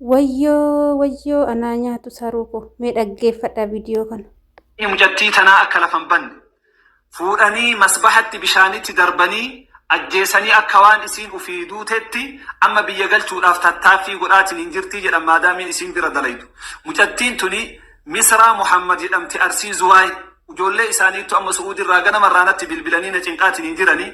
Wayyoo wayyoo anaa nyaatu saruu koo mee dhaggeeffadhaa viidiyoo kana. Mucattii tanaa akka lafa hin banne fuudhanii masbahatti bishaanitti darbanii ajjeesanii akka waan isiin ufii duutetti amma biyya galchuudhaaf tattaaffii godhaatiin hin jirtii jedhan maadaamiin isiin bira dalaydu. Mucattiin tuni Misraa Muhammad jedhamti Arsii Zuwaay. Ijoollee isaaniittu amma Su'uudi irraa ganama irraa natti bilbilanii na cinqaatiin hin jiranii.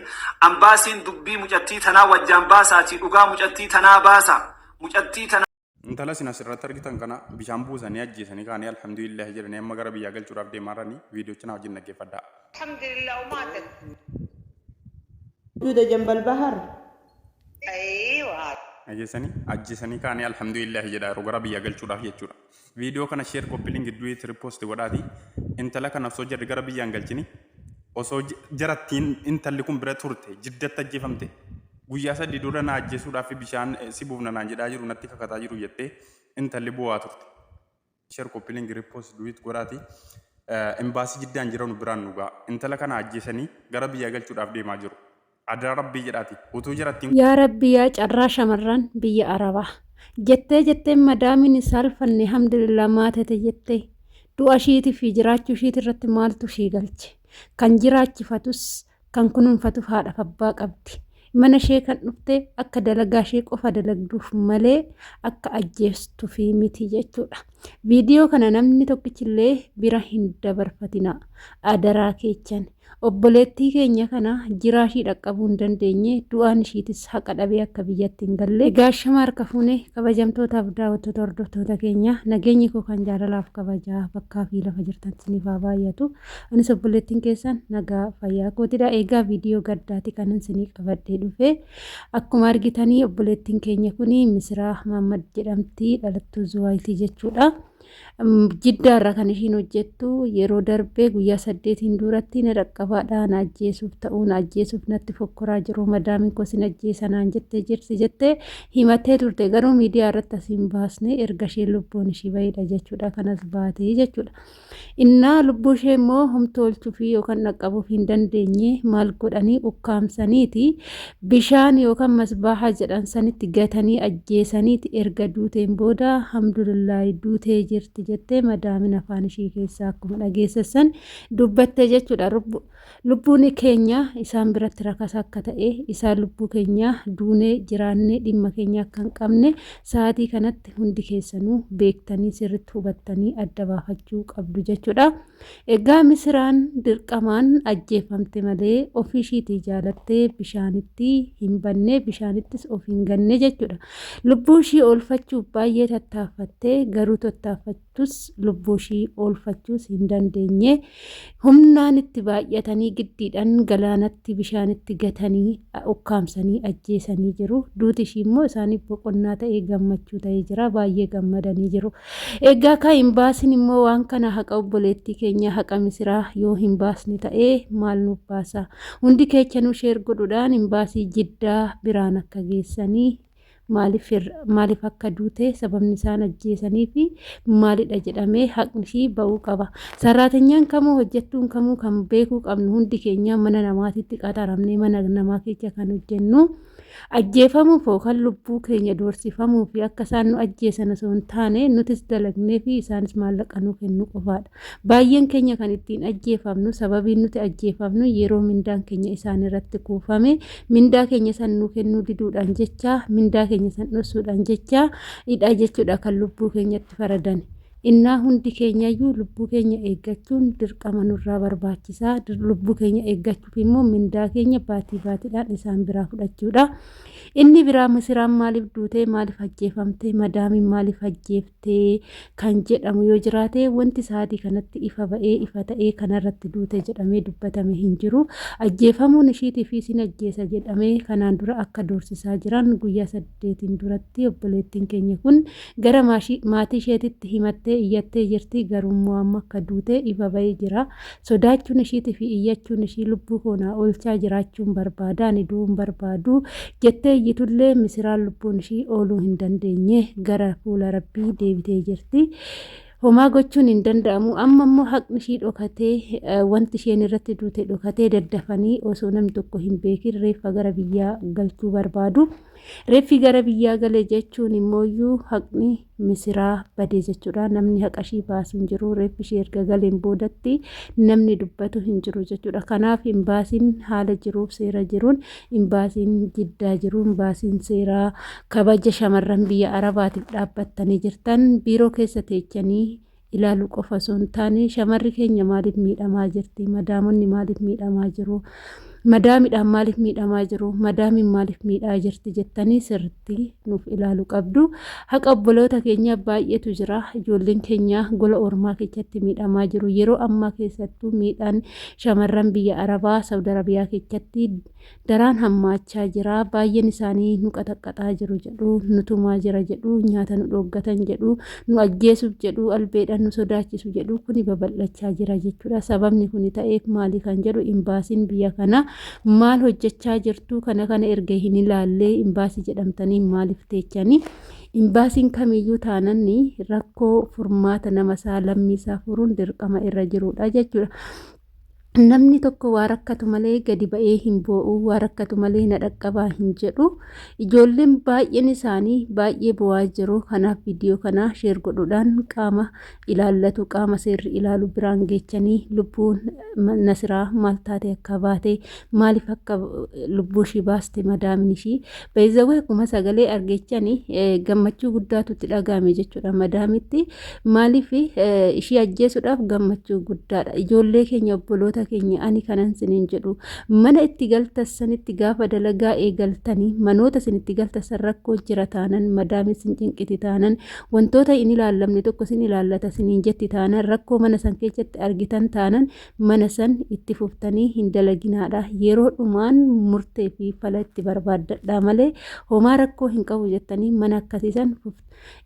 Ambaasiin dubbii mucattii tanaa wajjaan baasaatii dhugaa mucattii tanaa baasa. Mucattii tana Intala isin asirratti argitan kana bishaan buusanii ajjeesanii kaanii alhamdulillah jedhanii amma gara biyyaa galchuudhaaf deemaa jiranii viidiyoocha na wajjin dhaggeeffadhaa. الحمد لله وماتت. موجودة جنب البحر. ايوه. Ajjeesanii ajjeesanii kaanii alhamdulillah jedhaa yeroo gara biyyaa galchuudhaaf jechuudha. Viidiyoo kana share copy link duet repost godhaati. Intala kana osoo jarri gara biyyaan galchini osoo jarattiin intalli kun bira turte jiddatti ajjeefamte guyyaa 3 dura na ajjeesuudhaaf bishaan si buufna naan jedhaa jiru natti kakataa jiru jettee intalli boo'aa turte. Share copy link repost duet godhaati. Imbaasii jiddaan jiran biraan nu ga'a. Intala kana ajjeesanii gara biyyaa galchuudhaaf deemaa jiru. Adaraa rabbii jedhaati. Utuu jarattiin Yaa Rabbi yaa carraa shamarran biyya arabaa. Jettee jetteen madaamiin hin saalfanne hamdulillah maatete jettee. Du'a ishiitii fi jiraachuu ishiitii irratti maaltu ishii galche? Kan jiraachifatus kan kunuunfatuuf haadhaaf abbaa qabdi. Mana ishee kan dhufte akka dalagaa ishee qofa dalagduuf malee akka ajjeestufi miti jechuudha. Viidiyoo kana namni tokkichillee bira hin dabarfatinaa. Adaraa keechan. Obboleettii keenya kana jiraa ishii dhaqqabuu hin dandeenye, du'aan ishiitis haqa dhabee akka biyyatti hin galle. Egaa ashama harka fuune kabajamtootaaf daawwattoota hordoftoota keenya nageenyi koo kan jaalalaaf kabajaa bakkaa fi lafa jirtan isiniif haa baay'atu. Anis obboleettiin keessan nagaa fayyaa kootidha. Egaa viidiyoo gaddaati kanan isinii qabadhee dhufe. Akkuma argitanii obboleettiin keenya kuni Misiraa Mahaammad jedhamti dhalattuu Zuwaayitii jechuudha. Jiddaa irraa kan ishiin hojjettu yeroo darbe guyyaa 8n duratti na dhaqqabaadha na ajjeesuuf ta'uu na ajjeesuuf natti fokkoraa jiru madaamiin koo sin ajjeesa naan jettee jirti jettee himattee turte garuu miidiyaa irratti as hin baasne erga isheen lubbuun ishii baheedha jechuudha kanas baatee jechuudha. Innaa lubbuu ishee immoo homtuu oolchuufii yookaan dhaqqabuuf hin dandeenye maal godhanii ukkaamsaniiti bishaan yookaan masbaahaa jedhan sanitti gatanii ajjeesaniiti erga duuteen booda hamdulillaahi duutee jirti jettee madaamin afaan ishii keessaa akkuma dhageessessan dubbatte jechuudha. Lubbuun keenya isaan biratti rakasa akka ta'e, isaan lubbuu keenya duunee jiraannee dhimma keenya akka hin qabne sa'aatii kanatti hundi keessanuu beektanii sirriitti hubattanii adda baafachuu qabdu jechuudha. Egaa Misiraan dirqamaan ajjeefamte malee ofii ishiitii jaalattee bishaanitti hin banne, bishaanittis of hin ganne jechuudha. Lubbuu ishii oolfachuuf baay'ee tattaaffatte garuu tattaaffachuu tus lubbuu ishii oolfachuus hin dandeenye. Humnaan itti baay'atanii giddiidhaan galaanatti bishaanitti gatanii ukkaamsanii ajjeesanii jiru. Duuti ishii immoo isaaniif boqonnaa ta'ee gammachuu ta'ee jira. Baay'ee gammadanii jiru. Egaa kan hin baasin immoo waan kana haqa obboleettii keenya haqa misiraa yoo hin baasne ta'ee maal nuuf baasa? Hundi keechanuu sheer godhuudhaan imbaasii Jiddaa biraan akka geessanii Maaliif maaliif akka duute sababni isaan ajjeesanii fi maalidha jedhamee haqni ishii ba'uu qaba. Sarraatanyaan kamuu hojjettuun kamuu kan beekuu qabnu hundi keenya mana namaatitti qaxaramnee mana namaa keessa kan hojjennu ajjeefamuuf yookaan lubbuu keenya doorsifamuu fi akka isaan nu ajjeesan osoo hin taane nutis dalagnee fi isaanis maallaqa nu kennu qofaadha. Baay'een keenya kan ittiin ajjeefamnu sababiin nuti ajjeefamnu yeroo mindaan keenya isaan irratti kuufame mindaa keenya san nu kennuu diduudhaan jecha mindaa keenya san dhossuudhaan jecha hidhaa jechuudha kan lubbuu keenyatti faradan. Innaa hundi keenyayyuu lubbuu keenya eeggachuun dirqama nurraa barbaachisa. Lubbuu keenya eeggachuuf immoo mindaa keenya baatii baatiidhaan isaan biraa fudhachuudha. Inni biraa Misiraan maaliif duutee maaliif ajjeefamte madaamiin maaliif ajjeefte? duute kan jedhamu yoo jiraate wanti sa'aatii kanatti ifa ba'ee ifa ta'ee kanarratti duute jedhamee dubbatame hin jiru. Ajjeefamuun ishiitii fi isin ajjeesa jedhamee kanaan dura akka doorsisaa jiran guyyaa 8n duratti obboleettiin keenya kun gara maatii isheetitti himattee iyyattee jirti. Garuummoo amma akka duute ifa ba'ee jira. Sodaachuun ishiitii fi iyyachuun ishii lubbuu koo naa oolchaa jiraachuun barbaada ani du'uu hin barbaadu jettee iyyitullee Misiraan lubbuun ishii ooluu hin dandeenye gara fuula Rabbii deebitee jirti. Homaa gochuun hin danda'amu. Amma immoo haqni ishii dhokatee wanti isheen irratti duute dhokatee daddafanii osoo namni tokko hin beekin reeffa gara biyyaa galchuu barbaadu. Reeffi gara biyyaa gale jechuun immooyyuu haqni Misiraa bade jechuudha. Namni haqa ishii baasu hin jiru. Reeffi ishii erga galeen boodatti namni dubbatu hin jiru jechuudha. Kanaaf imbaasiin haala jiruuf seera jiruun imbaasiin Jiddaa jiru imbaasiin seeraa kabaja shamarran biyya Arabaatiif dhaabbattanii jirtan biiroo keessa teechanii ilaaluu qofa osoo hin taane shamarri keenya maaliif miidhamaa jirti? Madaamonni maaliif miidhamaa jiru? Madaamidhaan maaliif miidhamaa jiru? Madaamiin maaliif miidhaa jirti jettanii sirriitti nuuf ilaaluu qabdu. Haqa obboloota keenyaa baay'eetu jira. Ijoolleen keenya gola ormaa keessatti miidhamaa jiru. Yeroo ammaa keessattuu miidhaan shamarran biyya Arabaa, Saudi Arabiyaa keessatti daraan hammaachaa jira. Baay'een isaanii nu qaxaqqaxaa jiru jedhu, nu tumaa jira jedhu, nyaata nu dhooggatan jedhu, nu ajjeesuuf jedhu, albeedhaan nu sodaachisu jedhu kuni babal'achaa jira jechuudha. Sababni kuni ta'eef maali kan jedhu imbaasiin biyya kana maal hojjechaa jirtu kana kana erga hin ilaallee imbaasii jedhamtanii maaliif teechanii? Imbaasiin kamiyyuu taananni rakkoo furmaata nama isaa lammii isaa furuun dirqama irra jirudha jechuudha. Namni tokko waa rakkatu malee gadi ba'ee hin boo'u, waa rakkatu malee na dhaqqabaa hin jedhu. Ijoolleen baay'een isaanii baay'ee bo'aa jiru. Kanaaf viidiyoo kana sheer godhuudhaan qaama ilaallatu, qaama seerri ilaalu biraan geechanii lubbuun Nasiraa maal taate akka baate, maaliif akka lubbuu ishii baaste madaamin ishii. Beezawee akkuma sagalee argechanii gammachuu guddaatu itti dhaga'ame jechuudha madaamitti. Maaliif ishii ajjeesuudhaaf gammachuu guddaadha. Ijoollee keenya obboloota keenya ani kanan siniin jedhu mana itti galtassanitti gaafa dalagaa eegaltanii manoota isin itti galtassan rakkoo jira taanan madaami sin cinqiti taanan wantoota hin ilaallamne tokko sin ilaallata siniin jetti taanan rakkoo mana san keessatti argitan taanan mana san itti fuftanii hin dalaginaadha. Yeroo dhumaan murtee fi fala itti barbaaddadhaa malee homaa rakkoo hin qabu jettanii mana akkasii san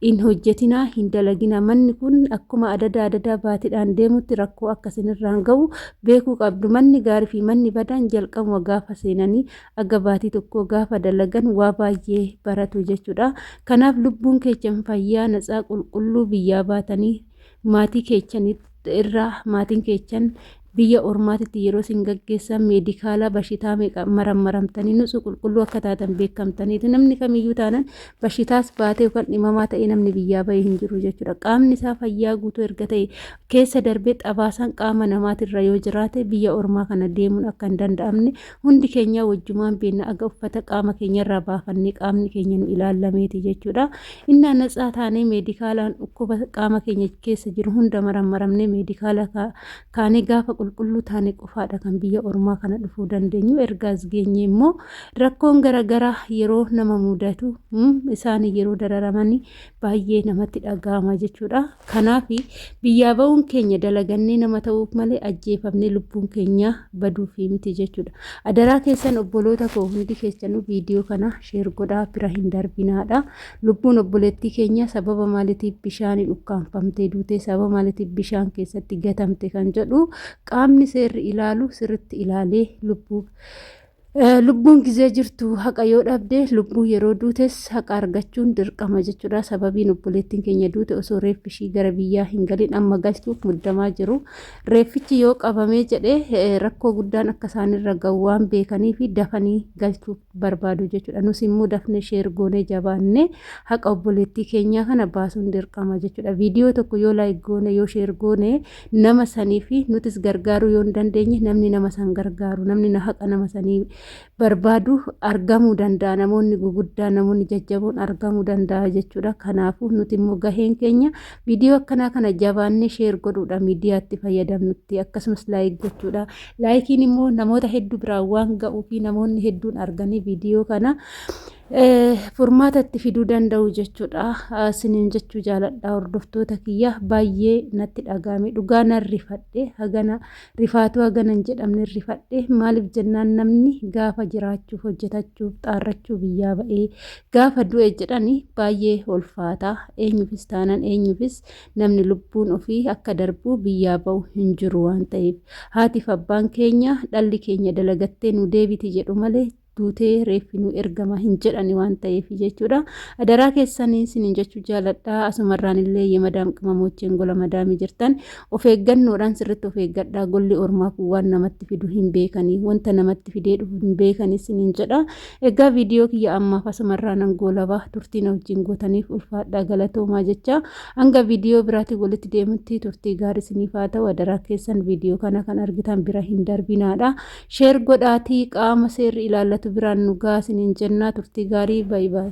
hin hojjetinaa hin dalaginaa manni kun akkuma adadaa adadaa baatidhaan deemutti rakkoo akka isinirraan ga'u beekuu qabdu manni gaarii fi manni badaan jalqabuma gaafa seenanii aga baatii tokkoo gaafa dalagan waa baay'ee baratu jechuudha kanaaf lubbuun keechan fayyaa natsaa qulqulluu biyyaa baatanii maatii keechanitti irraa maatiin keechan biyya ormaatitti yeroo isin gaggeessan meedikaalaa bashitaa meeqa marammaramtanii nutsu qulqulluu akka taatan beekamtaniitu namni kamiyyuu taanan bashitaas baatee yookaan dhimamaa ta'ee namni biyyaa bahee hin jiru jechuudha. Qaamni isaa fayyaa guutuu erga ta'e keessa darbee xabaasaan qaama namaatirra yoo jiraate biyya ormaa kana deemuun akka hin danda'amne hundi keenyaa wajjumaan beekna aga uffata qaama keenyarraa baafannee qaamni keenya nu ilaallameeti jechuudha. Innaa natsaa taanee meedikaalaan dhukkuba qaama keenya keessa jiru hunda marammaramnee meedikaala kaanee gaafa qulqulluu taane qofaadha kan biyya ormaa kana dhufuu dandeenyu. Erga as geenye immoo rakkoon garaagaraa yeroo nama mudatu isaan yeroo dararamanii baay'ee namatti dhaga'ama jechuudha. Kanaaf biyyaa ba'uun keenya dalagannee nama ta'uuf malee ajjeefamnee lubbuun keenya baduufi miti jechuudha. Adaraa keessan obboloota koo hundi keessanuu viidiyoo kana sheer godhaa bira hin darbinaadha. Lubbuun obboleettii keenya sababa maaliitiif bishaaniin ukkaanfamtee duute sababa maaliitiif bishaan keessatti gatamte kan jedhu qaamni seerri ilaalu sirritti ilaalee lubbuu Lubbuun gizee jirtu haqa yoo dhabde lubbuu yeroo duutes haqa argachuun dirqama jechuudha. Sababiin obboleettiin keenya duute osoo reeffi ishii gara biyyaa hin galin amma galchuuf muddamaa jiru. Reeffichi yoo qabamee jedhe rakkoo guddaan akka isaanirra ga'u waan beekanii fi dafanii galchuuf barbaadu jechuudha. Nus immoo dafnee sheer goonee jabaannee haqa obboleettii keenyaa kana baasuun dirqama jechuudha. Viidiyoo tokko yoo laayik goone yoo sheer goone nama sanii fi nutis gargaaruu yoo hin dandeenye namni nama san gargaaru namni na haqa nama sanii barbaadu argamuu danda'a namoonni guguddaa namoonni jajjaboon argamuu danda'a jechuudha kanaafuu nuti immoo gaheen keenya viidiyoo akkanaa kana jabaannee sheer godhuudha miidiyaatti fayyadamnutti akkasumas laayik gochuudha laayikiin immoo namoota hedduu biraan waan ga'uu fi namoonni hedduun arganii viidiyoo kana furmaata itti fiduu danda'u jechuudha. Isiniin jechuu jaaladha hordoftoota kiyya baay'ee natti dhaga'ame dhugaa nan rifadhe hagana rifaatuu hagana hin jedhamne rifadhe maaliif jennaan namni gaafa jiraachuuf hojjetachuuf xaarrachuu biyyaa ba'ee gaafa du'e jedhani baay'ee ulfaata eenyufis taanan eenyufis namni lubbuun ofii akka darbu biyyaa ba'u hin jiru waan ta'eef haatiif abbaan keenya dhalli keenya dalagattee nu deebiti jedhu malee Duutee reeffi nu ergama hin jedhani waan ta'eef jechuudha. Adaraa keessanii isiniin jechuu jaaladha. Asumarraan illee yemadaam qimamoocheen gola madaamii jirtan of eeggannoodhaan sirriitti of eeggadhaa. Golli ormaa kun waan namatti fidu hin beekanii wanta namatti fidee dhufu hin beekanii isiniin jedha. Egaa viidiyoo kiyya ammaaf asumarraa nan goolaba. Turtii na wajjin gootaniif ulfaadhaa galatoomaa jecha hanga viidiyoo biraatiin walitti deemutti turtii gaarii isiniif haa ta'u. Adaraa keessan viidiyoo kana kan argitan bira hin darbinaadha. Share godhaatii qaama seerri ilaallatu biraan nu gahaa isiniin jennaa turtii gaarii by by.